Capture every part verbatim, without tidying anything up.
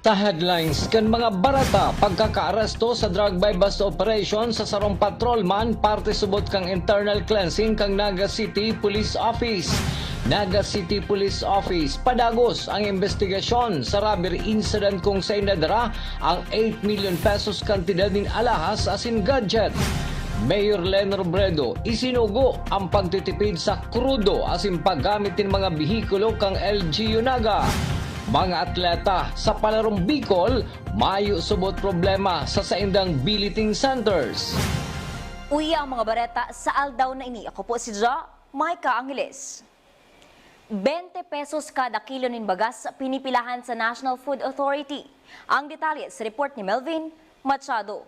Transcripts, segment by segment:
Sa headlines kan mga bareta, pagkakaaresto sa drug buy-bust operation sa sarong patrolman, parte subot kan internal cleansing kan Naga City Police Office. Naga City Police Office, padagos ang imbestigasyon sa robbery incident kung saen nadara ang eight million pesos kantidad nin alahas asin gadget. Mayor Leni Robredo, isinugo ang pagtitipid sa krudo asin paggamit nin mga behikulo kan L G U Naga. Mga atleta sa Palarong Bicol, mayo subot problema sa saindang billeting centers. Uya ang mga bareta sa aldaw na ini. Ako po si Jo Micah Angeles. Bente pesos kada kilo nin bagas pinipilahan sa National Food Authority. Ang detalye sa report ni Melvin Machado.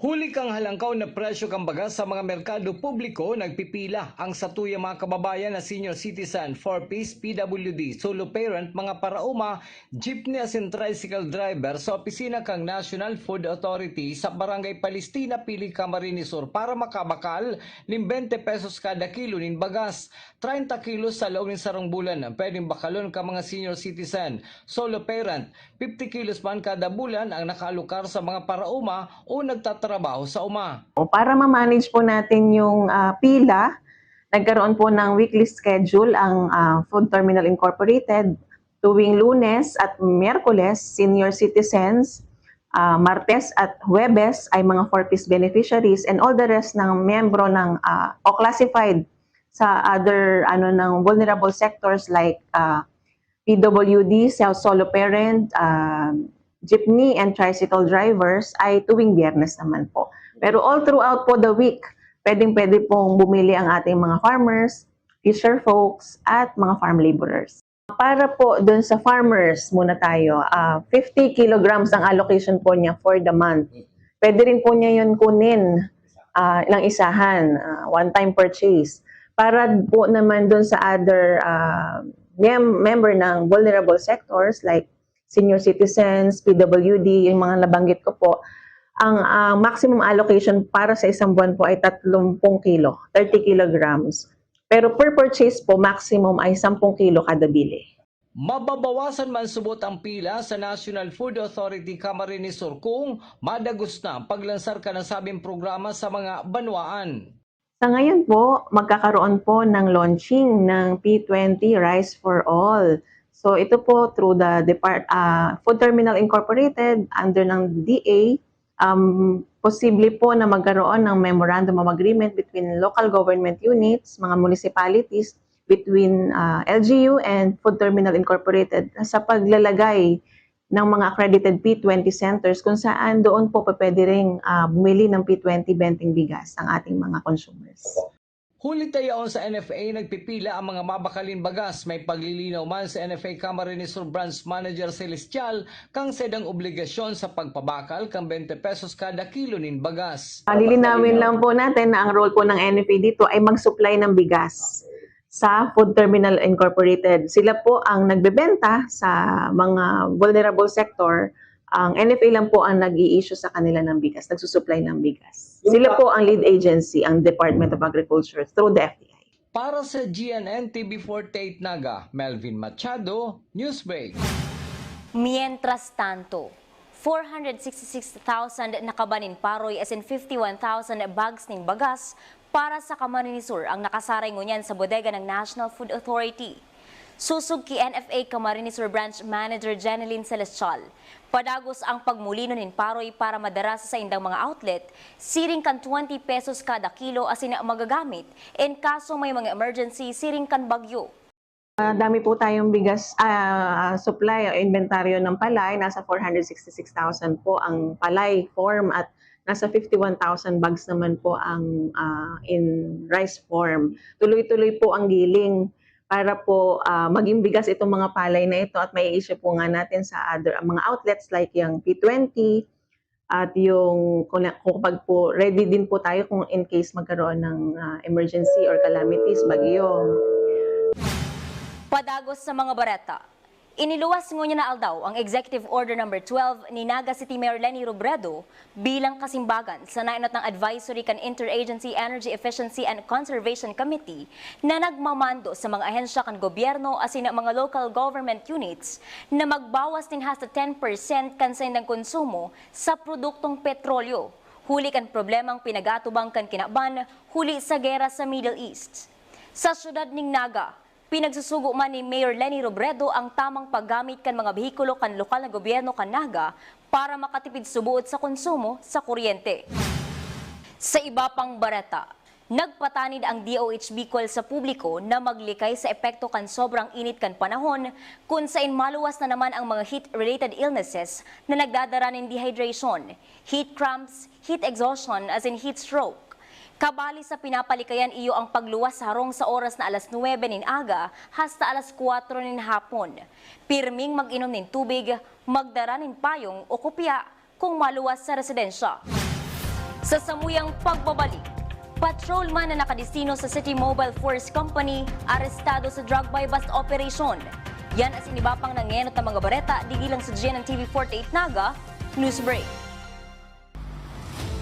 Huli kan halangkaw na presyo kan bagas sa mga merkado publiko, nagpipila ang satuyang mga kababayan na senior citizen, four Ps, P W D, solo parent, mga paraoma, jeepney asin tricycle driver sa opisina kan National Food Authority sa Barangay Palestina, Pili, Camarines Sur para makabakal nin bente pesos kada kilo nin bagas. Treinta kilos sa laog nin sarong bulan ang pwedeng bakalon kan mga senior citizen, solo parent, fifty kilos man kada bulan ang nakaalokar sa mga paraoma o nagtatrabaho sa oma. O, para ma-manage po natin yung, ah, pila, nagkaroon po ng weekly schedule ang, ah, Food Terminal Incorporated. Tuwing Lunes at Miyerkules, senior citizens, ah, Martes at Huwebes ay mga four Ps beneficiaries, and all the rest ng miyembro ng, ah, o classified sa other, ano, ng vulnerable sectors like, ah, P W D, sel-, solo parent, ah, jeepney and tricycle drivers ay tuwing Biyernes naman po. Pero all throughout po the week, pwedeng-pwede pong bumili ang ating mga farmers, fisher folks, at mga farm laborers. Para po dun sa farmers muna tayo, ah, fifty kilograms ang allocation po niya for the month. Pwede rin po niya yun kunin, ah, ng isahan, ah, one-time purchase. Para po naman dun sa other, ah, mem-, member ng vulnerable sectors like senior citizens, P W D, yung mga nabanggit ko po, ang, ah, maximum allocation para sa isang buwan po ay tatlong kilo, thirty kilograms. Pero per purchase po, maximum ay sampung kilo kada bili. Mababawasan man subot ang pila sa National Food Authority Camarines Sur kung madagos na ang paglansar kan nasabing programa sa mga banwaan. Sa ngayon po, magkakaroon po ng launching ng P twenty Rice for All. So, ito po through the depart-, ah, Food Terminal Incorporated under ng D A. Um, posible po na magkaroon ng Memorandum of Agreement between local government units, mga municipalities, between, ah, L G U and Food Terminal Incorporated sa paglalagay ng mga accredited P twenty centers kung saan doon po pwede ring, ah, bumili ng P twenty benteng bigas ang ating mga consumers. Huli ta yaon sa N F A nagpipila ang mga mabakalin bagas, may paglilinaw man sa N F A Camarines Sur Branch Manager Celestial kan saindang obligasyon sa pagpabakal kan bente pesos kada kilo nin bagas. Ah, lilinawin lang po natin na ang role po ng N F A dito ay mag-supply ng bigas sa Food Terminal Incorporated. Sila po ang nagbebenta sa mga vulnerable sector. Ang N F A lang po ang nag-i-issue sa kanila ng bigas, nagsusupply ng bigas. Sila po ang lead agency, ang Department of Agriculture through the F T I. Para sa G N N T V forty-eight Naga, Melvin Machado, Newsbreak. Mientras tanto, four hundred sixty-six thousand na kaba nin paroy asin fifty-one thousand bags nin bagas para sa Camarines Sur ang nakasaray ngunyan sa bodega ng National Food Authority. Sosog ki N F A Camarines Sur Branch Manager Jeneline Celestial, padagos ang pagmulino nin paroy para madara sa saindang mga outlet, siring kan twenty pesos kada kilo asin magagamit in kaso may mga emergency siring kan bagyo. Ah, dami po tayong bigas, ah, supply o inventaryo ng palay. Nasa four hundred sixty-six thousand po ang palay form at nasa fifty-one thousand bags naman po ang, ah, in rice form. Tuloy-tuloy po ang giling para po, ah, maging bigas itong mga palay na ito at mai-issue po nga natin sa other, ang mga outlets like yung P twenty, at yung kung na, kung kapag po ready din po tayo kung in case magkaroon ng, ah, emergency or calamities, bagyo. Padagos sa mga bareta, Iniluwas ngunyan na aldaw ang Executive Order Number twelve ni Naga City Mayor Leni Robredo bilang kasimbagan sa nainot ng advisory kan Interagency Energy Efficiency and Conservation Committee na nagmamando sa mga ahensya kan gobyerno asin mga local government units na magbawas nin hasta ten percent kan saindang konsumo sa produktong petrolyo, huli kan problemang pinag-aatubang kan kinaban huli sa gera sa Middle East. Sa siyudad nin Naga, pinagsusugo man ni Mayor Leni Robredo ang tamang paggamit kan mga behikulo kan lokal na gobyerno kan Naga para makatipid subuot sa konsumo sa kuryente. Sa iba pang bareta, nagpatanid ang D O H Bicol sa publiko na maglikay sa epekto kan sobrang init kan panahon, kun sain maluwas na naman ang mga heat-related illnesses na nagdadara nin dehydration, heat cramps, heat exhaustion asin heat stroke. Kabali sa pinapalikayan iyo ang pagluwas sa harong sa oras na alas nuwebe nin aga hasta alas kwatro nin hapon. Pirming mag-inom nin tubig, magdara nin payong o kopya kung maluwas sa residensya. Sa samuyang pagbabalik, patrolman na nakadestino sa City Mobile Force Company arestado sa drug buy-bust operation. Yan asin iba pang nangenot na mga bareta, digdi lang sa G N N T V forty-eight Naga, Newsbreak.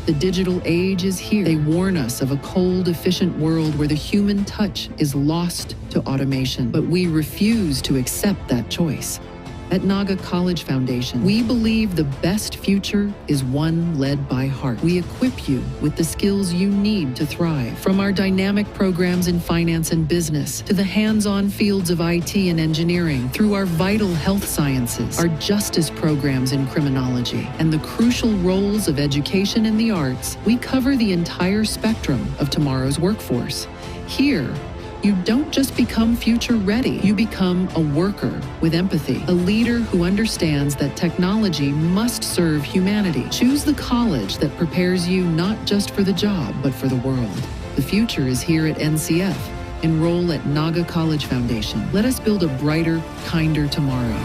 The digital age is here. They warn us of a cold, efficient world where the human touch is lost to automation. But we refuse to accept that choice. At Naga College Foundation, we believe the best future is one led by heart. We equip you with the skills you need to thrive. From our dynamic programs in finance and business to the hands on fields of I T and engineering, through our vital health sciences, our justice programs in criminology, and the crucial roles of education and the arts, we cover the entire spectrum of tomorrow's workforce. Here, you don't just become future ready, you become a worker with empathy, a leader who understands that technology must serve humanity. Choose the college that prepares you not just for the job, but for the world. The future is here at N C F. Enroll at Naga College Foundation. Let us build a brighter, kinder tomorrow.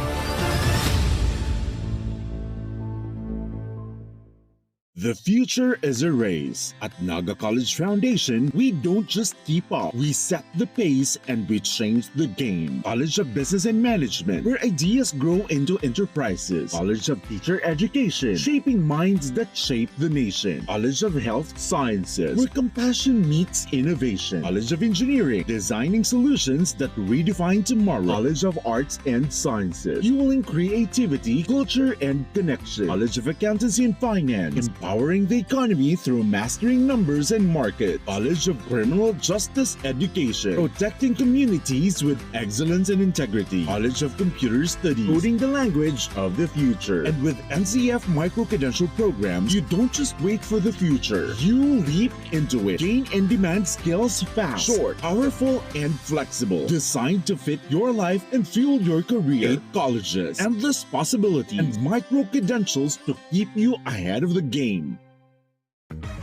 The future is a race. At Naga College Foundation, we don't just keep up, we set the pace and we change the game. College of Business and Management, where ideas grow into enterprises. College of Teacher Education, shaping minds that shape the nation. College of Health Sciences, where compassion meets innovation. College of Engineering, designing solutions that redefine tomorrow. College of Arts and Sciences, fueling creativity, culture, and connection. College of Accountancy and Finance, empowering the economy through mastering numbers and market. College of Criminal Justice Education, protecting communities with excellence and integrity. College of Computer Studies, coding the language of the future. And with N C F micro-credential programs, you don't just wait for the future. You leap into it. Gain in-demand skills fast, short, powerful, and flexible. Designed to fit your life and fuel your career. Eight colleges, endless possibilities, and micro-credentials to keep you ahead of the game.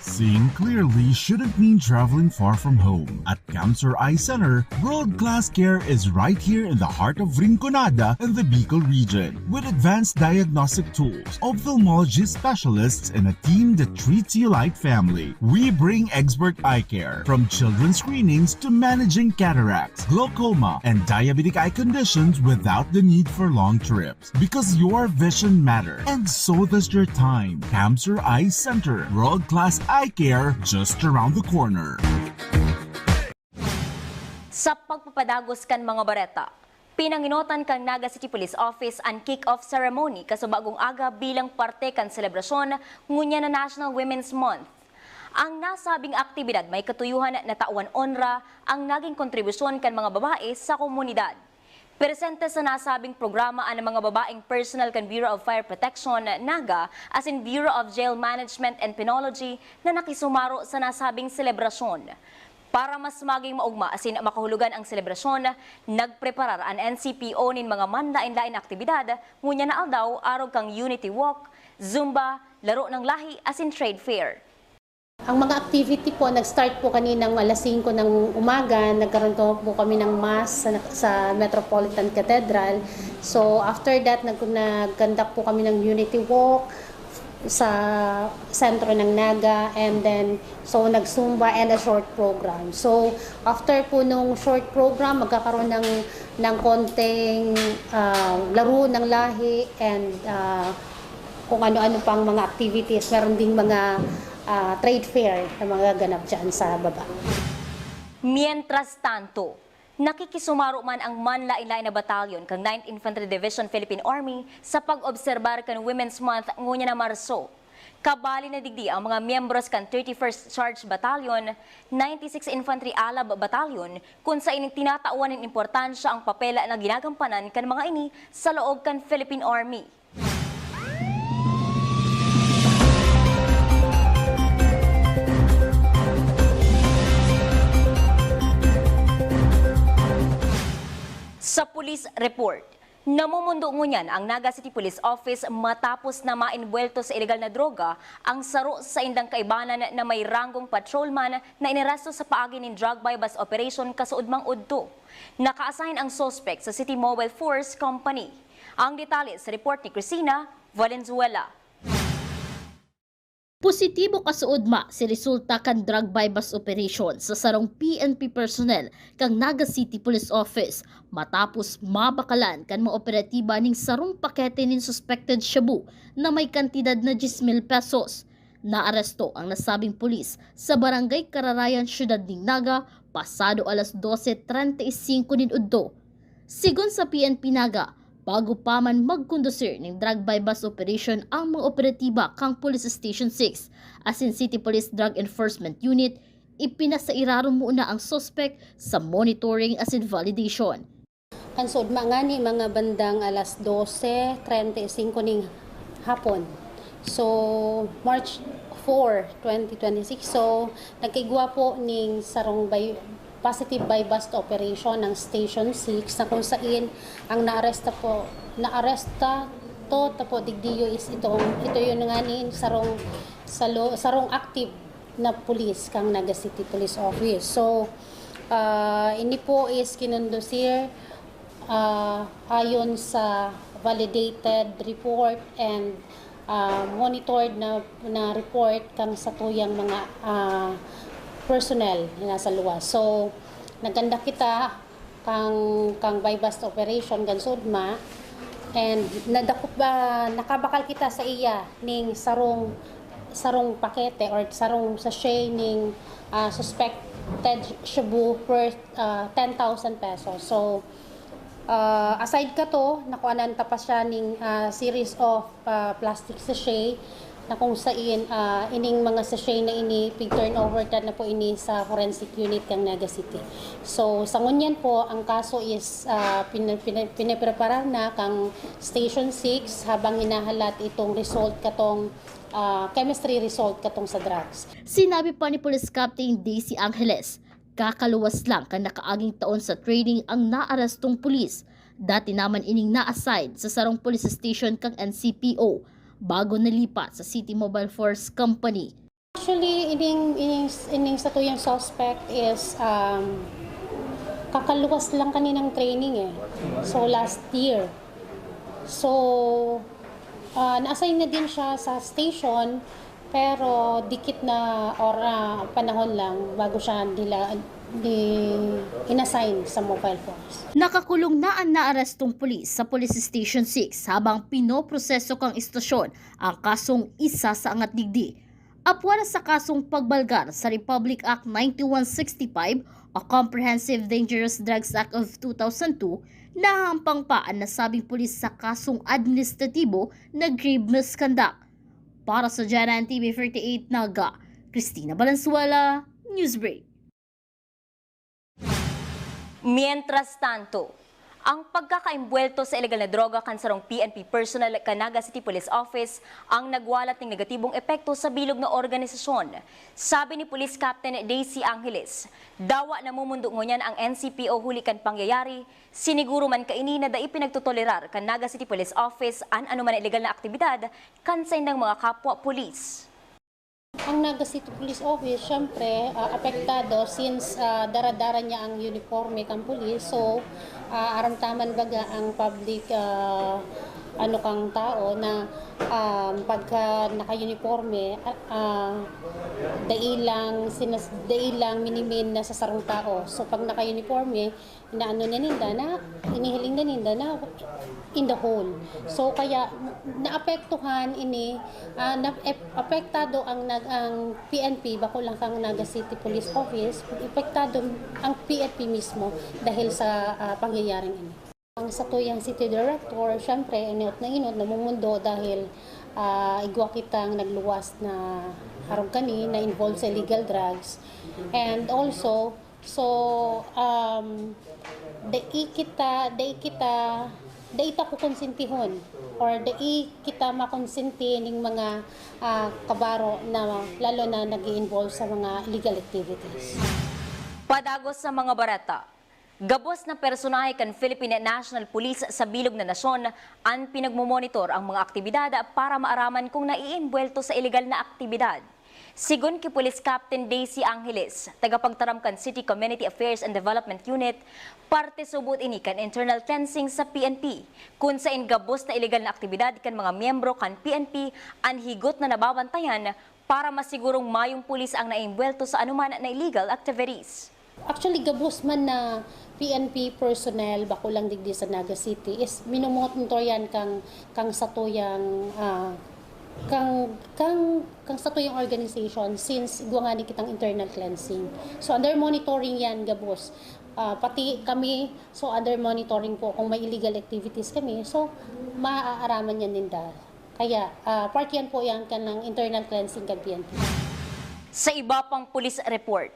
Seeing clearly shouldn't mean traveling far from home. At Cancer Eye Center, world-class care is right here in the heart of Rinconada and the Bicol region. With advanced diagnostic tools, ophthalmology specialists, and a team that treats you like family, we bring expert eye care. From children's screenings to managing cataracts, glaucoma, and diabetic eye conditions without the need for long trips. Because your vision matters, and so does your time. Cancer Eye Center, world-class eye care just around the corner. Sa pagpapadagos kan mga bareta, pinanginotan kan Naga City Police Office an kick-off ceremony kasubagong aga bilang parte kan selebrasyon ngunyan na National Women's Month. Ang nasabing aktibidad may katuyuhan na tawan onra ang naging kontribusyon kan mga babae sa komunidad. Presente sa nasabing programa an mga babaeng personnel kan Bureau of Fire Protection, Naga, asin Bureau of Jail Management and Penology na nakisumaro sa nasabing selebrasyon. Para mas maging maugma asin makahulugan ang selebrasyon, nagpreparar an N C P O nin mga manlaen-laen na aktibidad ngunyan na aldaw, arog kan Unity Walk, Zumba, Laro ng Lahi asin Trade Fair. Ang mga activity po, nag-start po kaninang alas singko ng umaga, nagkaroon po kami ng mass sa, sa Metropolitan Cathedral. So after that, nag, nag-conduct po kami ng Unity Walk, sa sentro ng Naga, and then, so, nag-Zumba and a short program. So, after po nung short program, magkakaroon ng, ng konting, ah, laro ng lahi and, ah, kung ano-ano pang mga activities. Meron ding mga, ah, trade fair na magaganap dyan sa baba. Mientras tanto, nakikisumaro man ang manlaen-laen na batalyon kan Ninth Infantry Division Philippine Army sa pag-obserbar kan Women's Month ngunyan na Marso. Kabali na digdi ang mga miyembros kan thirty-first Charge Battalion, ninety-six Infantry Alab Battalion, kun sain tinatawan nin importansya ang papel na ginagampanan kan mga ini sa laog kan Philippine Army. Sa police report, namumundo ngunyan ang Naga City Police Office matapos na maembwelto sa ilegal na droga ang saro sa saindang kaibanan na may ranggong patrolman na inaresto sa paagi nin drug buy-bust operation kasuodmang udto. Naka-assign ang suspect sa City Mobile Force Company. Ang detalye sa report ni Cristina Valenzuela. Positibo kasuodma si resulta kan drug buy-bust operation sa sarong P N P personnel kan Naga City Police Office matapos mabakalan kan mga operatiba ning sarong pakete nin suspected shabu na may kantidad na diyes mil pesos. Naaresto ang nasabing pulis sa Barangay Kararayan, Siyudad nin Naga, pasado alas dose treinta y cinco nin udto. Sigon sa P N P Naga, bago pa man magkondusir nin drug buy-bust operation ang mga operatiba kan Police Station six asin City Police Drug Enforcement Unit, ipinasairarom muna ang suspek sa monitoring asin validation. Kan suodma ngani, mga bandang alas dose treinta y cinco ning hapon. So, March four, twenty twenty-six. So, nagkaigwa po ning sarong buy-, positive buy-bust operation ng Station six, na kung sain ang naaresta po, naaresta to, tapo digdiyo is itong, ito yun nga ni sarong, salo-, sarong active na pulis kang Naga City Police Office. So, ah, ini po is kinondusir, ah, ayon sa validated report and, ah, monitored na, na report kang satuyang mga, ah, personnel na nasa luwas. So, nagkanda kita kang, kang buy-bust operation kan suodma, and nadakop, ah, nakabakal kita sa iya ning sarong, sarong pakete or sarong sachet ning, ah, suspected shabu worth, ah, ten thousand pesos. So, ah, aside kato, nakuanan ta pa siya ning, ah, series of, ah, plastic sachet na kung sain, ah, ining mga sachet na ini, pig-turnover ta na po ini sa forensic unit kang Naga City. So, sa ngunyan po, ang kaso is, ah, pina-, pina-, pinaprepara na kang Station six habang hinahalat itong result katong, ah, chemistry result katong sa drugs. Sinabi pa ni Police Captain Daisy Angeles, kakaluwas lang kan nakaaging taon sa training ang naarestong pulis. Dati naman ining na-assign sa sarong police station kang N C P O bago nalipat sa City Mobile Force Company. Actually, ining, ining, ining satuyang suspect is, um, kakaluwas lang kaninang training eh. So, last year. So, ah, na-assign na din siya sa station, pero dikit na or, ah, panahon lang bago siya nila di-, inassign sa mobile force. Nakakulong na ang naarestong pulis sa Police Station six habang pinoproseso kang istasyon ang kasong isa sa angat digdi. Apwera sa kasong pagbalgar sa Republic Act ninety-one sixty-five o Comprehensive Dangerous Drugs Act of two thousand two, nahahampang pa ang nasabing pulis sa kasong administratibo na grave misconduct. Para sa G N N T V thirty-eight Naga, Cristina Valenzuela, Newsbreak. Mientras tanto, ang pagkakaimbwelto sa ilegal na droga kan sarong P N P personnel kan Naga City Police Office ang nagwalat ning negatibong epekto sa bilog na organisasyon. Sabi ni Police Captain Daisy Angeles, dawa namumundo ngunyan ang N C P O huli kan pangyayari, siniguro man kaini na dai pinagtotolerar kan Naga City Police Office an anoman na ilegal na aktibidad kan saindang mga kapwa pulis. Ang Naga City Police Office, syempre, ah, apektado since, ah, dara-dara niya ang uniforme kang pulis. So, ah, aram ta man baga ang public, ah, Ano kang tao na, um, pagka naka-uniporme, ah, ah, dai lang sinas-, dai lang minimin na sa sarong tao. So, pag naka-uniporme, inaano na ninda na, inihiling na ninda na in the whole. So, kaya naapektuhan ini, ah, na-, ep-, apektado ang nag-, ang P N P, bako lang kang Naga City Police Office, apektado ang P N P mismo dahil sa, ah, pangyayaring ini. Ang satuyang city director, siyempre, inot na inot, namumundo dahil, ah, igwa kitang nagluwas na arog kani na involved sa illegal drugs. And also, so, um, dai kita, dai kita, dai ta kukonsentihon or dai kita makonsente ning mga, ah, kabaro na lalo na nag-i-involve sa mga illegal activities. Padagos sa mga bareta. Gabos na personahe kan Philippine National Police sa bilog na nasyon an pinagmomonitor ang mga aktibidad para maaraman kung naiimbwelto sa ilegal na aktibidad. Sigon ki Police Captain Daisy Angeles, tagapagtaram kan City Community Affairs and Development Unit, parte subot ini kan internal cleansing sa P N P, kun sain gabos na ilegal na aktibidad kan mga miyembro kan P N P an higot na nababantayan para masigurong mayong pulis ang naimbwelto sa anoman na illegal activities. Actually, gabos man na P N P personnel, bako lang digdi sa Naga City, is minomonitor yan kang, kang satuyang, ah, kang, kang, kang satuyang organization since igwa ngani kitang internal cleansing. So, under monitoring yan, gabos. Ah, pati kami, so under monitoring po kung may illegal activities kami, so maaaraman yan ninda. Kaya, ah, part yan po yan kanang internal cleansing kan P N P. Sa iba pang police report,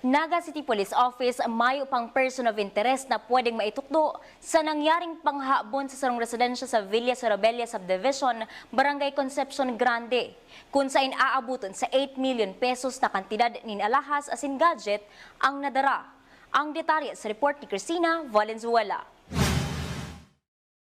Naga City Police Office mayo pang person of interest na pwedeng maitukdo sa nangyaring panghabon sa sarong residensya sa Villa Sorobella Subdivision, Barangay Concepcion Grande, kun sain aaboton sa eight million pesos na kantidad nin alahas asin gadget ang nadara. Ang detalye sa report ni Christina Valenzuela.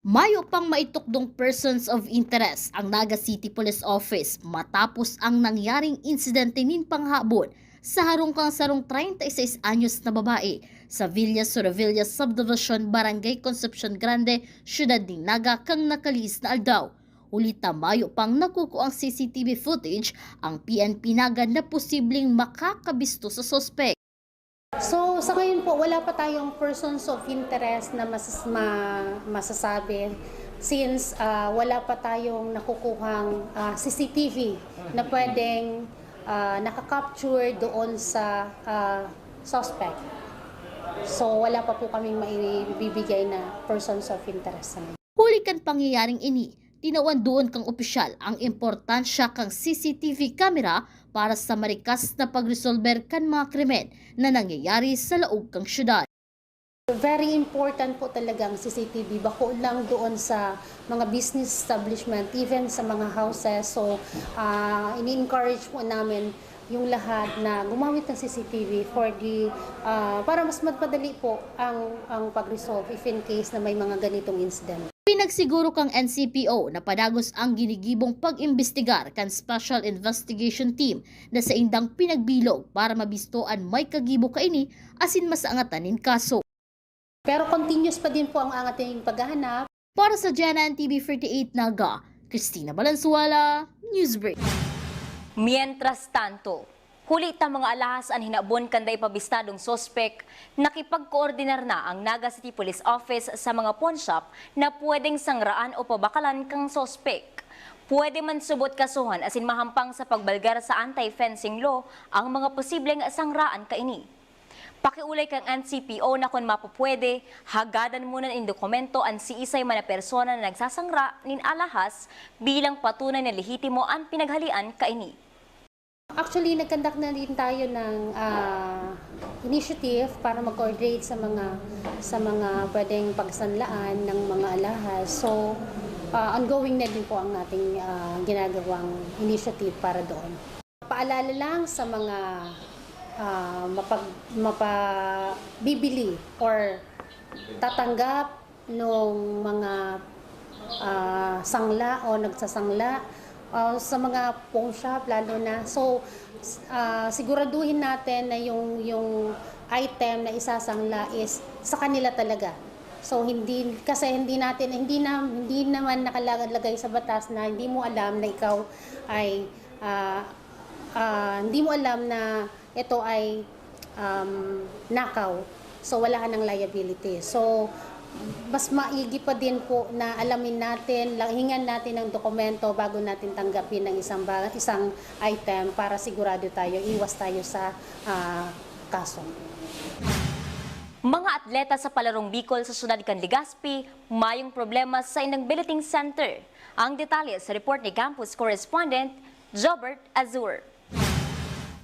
Mayo pang maitukdong persons of interest ang Naga City Police Office matapos ang nangyaring insidente nin panghabon sa harong kan sarong treinta y seis anyos na babae sa Villa Sorevilla Subdivision, Barangay Concepcion Grande, siyudad nin Naga kan nakalihis na aldaw. Huli ta mayo pang nakukuang C C T V footage ang P N P Naga na posibleng makakabisto sa suspek. So, sa ngayon po, wala pa tayong persons of interest na masas-, ma-, masasabi since, ah, wala pa tayong nakukuhang, ah, C C T V na pwedeng, ah, naka-capture doon sa, ah, suspect. So, wala pa po kaming maibibigay na persons of interest sa ngayon. Huli kan pangyayaring ini, tinawan duon kan opisyal ang importansya kan C C T V camera para sa marikas na pagresolber kan mga krimen na nangyayari sa laog kan syudad. Very important po talaga ang C C T V, bako lang doon sa mga business establishment, even sa mga houses. So, ah, ini-encourage po namin yung lahat na gumamit ng C C T V for the, ah, para mas madali po ang, ang pag-resolve if in case na may mga ganitong incident. Pinagsiguro kang N C P O na padagos ang ginigibong pag-imbestigar kan Special Investigation Team na saindang pinagbilog para mabisto an may kagibo kaini asin masangatan nin kaso. Pero continuous pa din po ang ating paghahanap. Para sa G N N T V forty-eight Naga, Christina Balansuala, Newsbreak. Mientras tanto, huli ta mga alahas an hinabon kan dai pa bistadong suspek, nakipagkoordinar na ang Naga City Police Office sa mga pawnshop na pwedeng sangraan o pabakalan kan suspek. Pwede man subot kasuhan asin mahampang sa pagbalgar sa anti-fencing law ang mga posibleng sangraan kaini. Pakiolay kan N C P O na kun mapupwede, hagadan muna nin dokumento an siisay man na persona na nagsasangra nin alahas bilang patunay na lehitimo an pinaghalean kaini. Actually, nag-conduct na din tayo ng, ah, initiative para mag-coordinate sa mga, sa mga pwedeng pagsanlaan ng mga alahas. So, ah, ongoing na din po ang ating, ah, ginagawang initiative para doon. Paalala lang sa mga, ah, mapag-, mapabibili or tatanggap nung mga, ah, sangla o nagsasangla, ah, sa mga pawn shop lalo na. So, s-, ah, siguraduhin natin na yung, yung item na isasangla is sa kanila talaga. So hindi, kasi hindi natin, hindi na, hindi naman nakalagay sa batas na hindi mo alam na ikaw ay, ah, ah, hindi mo alam na ito ay, um, nakaw. So wala ka ng liability. So mas maigi pa din po na alamin natin, hingan natin ng dokumento bago natin tanggapin ang isang ba-, isang item para sigurado tayo, iwas tayo sa, ah, kaso. Mga atleta sa Palarong Bicol sa siyudad kan Legazpi mayong problema sa indang billeting center. Ang detalye sa report ni campus correspondent Jobert Azur.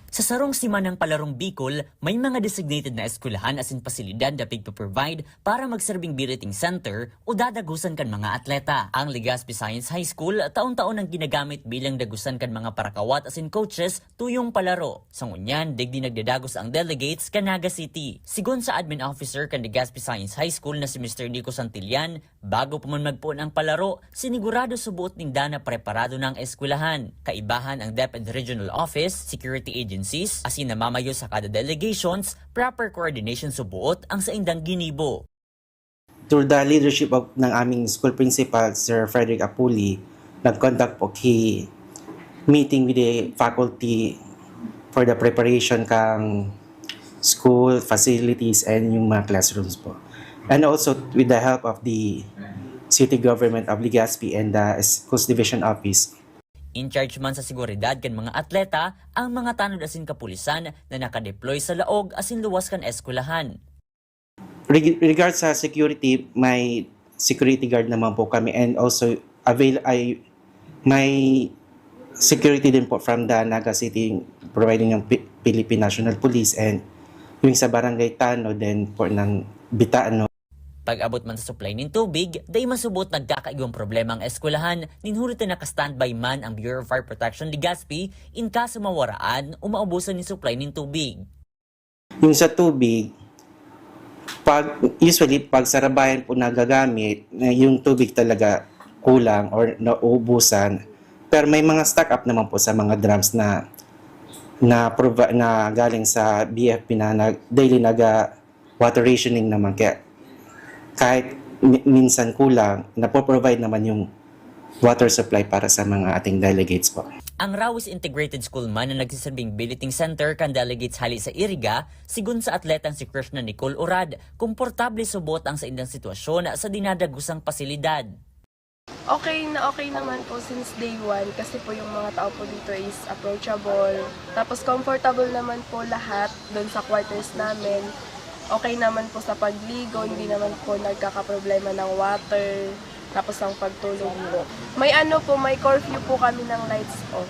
Sa sarong simanang Palarong Bicol, may mga designated na eskwelahan asin pasilidad na pigpo-provide para magserbing billeting center o dadagusan kan mga atleta. Ang Legazpi Science High School taon-taon nang ginagamit bilang dagusan kan mga parakawat asin coaches tuyong palaro. Sa ngunyan, digdi nagdadagos ang delegates kan Naga City. Sigon sa admin officer kan Legazpi Science High School na si Mister Nico Santillan, bago pa man magpoon ang palaro, sinigurado suboot ninda na preparado na ang eskwelahan. Kaibahan ang DepEd Regional Office, security agencies, asin namamayo sa kada delegations, proper coordination suboot ang saindang ginibo. Through the leadership of, ng aming school principal, Sir Frederick Apuli, nag-conduct po ki meeting with the faculty for the preparation kang school facilities and yung mga classrooms po. And also with the help of the City Government of Legazpi and the Schools Division Office. In charge man sa seguridad kan mga atleta ang mga tanod asin kapulisan na nakadeploy sa laog asin luwas kan eskwelahan. Reg- regard sa security, may security guard naman po kami and also avail ay may security din po from the Naga City providing ng Pi- Philippine National Police and yung sa Barangay Tano din po ng Bitano. Pag-abot man sa supply nin tubig, dai man subot nagkakaigwang problema ang eskwelahan nin huli ta naka-standby man ang Bureau of Fire Protection Legazpi in kaso mawaraan o maubusan nin supply nin tubig. Yung sa tubig, pag usually pag sarabayan po nagagamit, na yung tubig talaga kulang or nauubusan. Pero may mga stock up naman po sa mga drums na na, provi- na galing sa B F P na, na daily naga water rationing naman. Kaya kahit mi- minsan kulang, napoprovide naman yung water supply para sa mga ating delegates po. Ang Rawis Integrated School man na nagsisilbing billeting center kan delegates hali sa Iriga, sigon sa atletang si Krishna Nicole Urad, komportable subot ang saindang sitwasyon sa dinadagusang pasilidad. Okay na okay naman po since day one kasi po yung mga tao po dito is approachable. Tapos comfortable naman po lahat doon sa quarters namin. Okay naman po sa pagligo, hindi naman po nagkakaproblema ng water, tapos ang pagtulog po. May ano po, may curfew po kami ng lights off.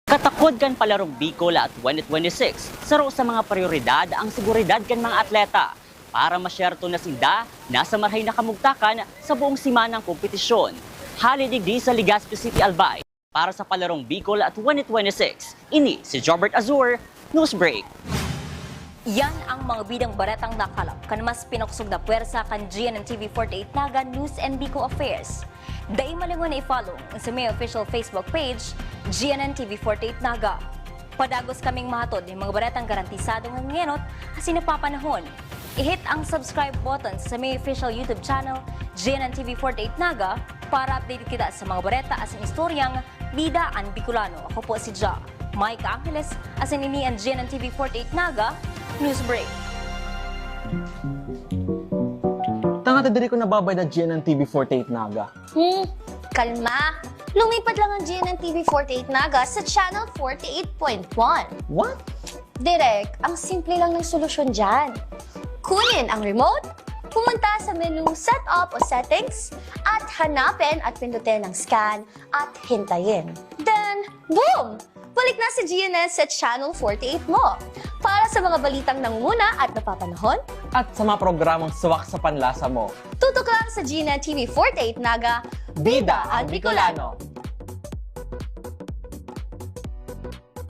Katakod kan Palarong Bicol twenty twenty-six, saro sa mga prioridad ang seguridad kan mga atleta. Para masyerto na sinda, nasa marhay na kamugtakan sa buong simanang kompetisyon. Hali digdi sa Legazpi City, Albay. Para sa Palarong Bicol twenty twenty-six, ini si Jobert Azur, Newsbreak. Yan ang mga bidang baretang nakalap kan mas pinakusog na pwersa kan G N N T V forty-eight Naga News and Bicol Affairs. Dai malingon na i-follow ang sa may official Facebook page, G N N T V forty-eight Naga. Padagos kaming mahatod nin mga baretang garantisado nga ngenot asin napapanahon. I-hit ang subscribe button sa may official YouTube channel, G N N T V forty-eight Naga, para updated kita sa mga bareta asin istoryang bida an Bicolano. Ako po si Ja Micah Angeles, asin ini an G N N T V forty-eight Naga News Break. Tanga ta diri ko nababayad na G N N T V forty-eight Naga. Hmm, kalma. Lumipat lang ang G N N T V forty-eight Naga sa Channel forty-eight point one. What? Direk, ang simple lang ng solusyon dyan. Kunin ang remote, pumunta sa menu Setup o Settings, at hanapin at pindutin ang Scan at hintayin. Then, boom! Balik na si G N N sa Channel forty-eight mo. Para sa mga balitang nangunguna at napapanahon, At sa mga programang swak sa panlasa mo. Tutok lang sa G N N T V forty-eight Naga, Bida ang Bicolano.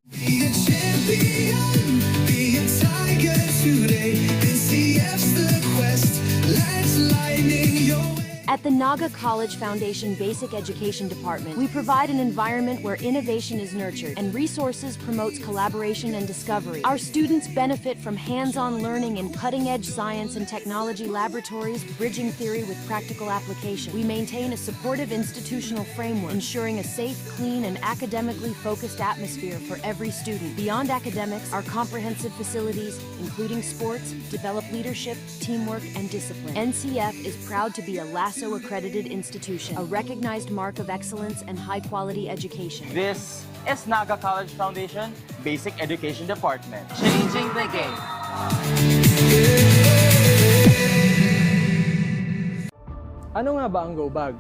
Be a champion, be a tiger today. N C F's the quest, life's lightning your way. The Naga College Foundation Basic Education Department, we provide an environment where innovation is nurtured and resources promotes collaboration and discovery. Our students benefit from hands-on learning in cutting-edge science and technology laboratories, bridging theory with practical application. We maintain a supportive institutional framework, ensuring a safe, clean, and academically focused atmosphere for every student. Beyond academics, our comprehensive facilities, including sports, develop leadership, teamwork, and discipline. N C F is proud to be a LASO accredited institution, a recognized mark of excellence and high-quality education. This is Naga College Foundation Basic Education Department. Changing the game. Ano nga ba ang go bag?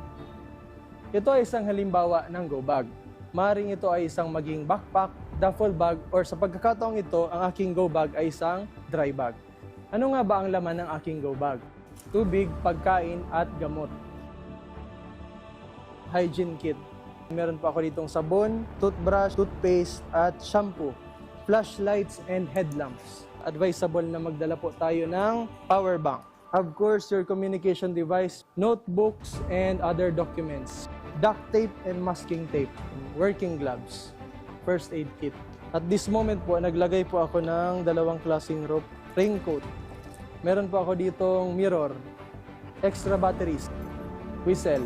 Ito ay isang halimbawa ng go bag. Maring ito ay isang maging backpack, duffel bag, or sa pagkakataong ito, ang aking go bag ay isang dry bag. Ano nga ba ang laman ng aking go bag? Tubig, pagkain, at gamot. Hygiene kit. Meron pa ako ditong sabon, toothbrush, toothpaste, at shampoo. Flashlights and headlamps. Advisable na magdala po tayo ng power bank. Of course, your communication device, notebooks, and other documents. Duct tape and masking tape, working gloves, first aid kit. At this moment po, naglagay po ako ng dalawang klaseng rope, raincoat. Meron po ako ditong mirror, extra batteries, whistle.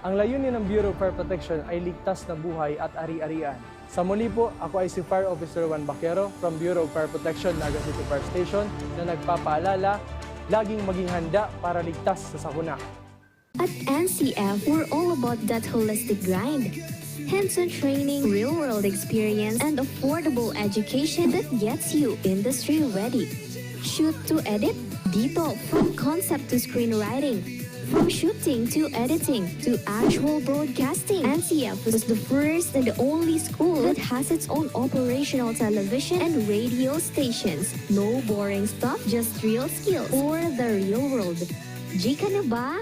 Ang layunin ng Bureau of Fire Protection ay ligtas na buhay at ari-arian. Sa muli po, ako ay si Fire Officer Juan Baquero from Bureau of Fire Protection, Naga City Fire Station, na nagpapaalala, laging maging handa para ligtas sa sakuna. At N C F, we're all about that holistic grind. Hands-on training, real-world experience, and affordable education that gets you industry ready. Shoot to edit? Dito, from concept to screenwriting, from shooting to editing to actual broadcasting, N C F is the first and the only school that has its own operational television and radio stations. No boring stuff, just real skills for the real world. G ka na ba?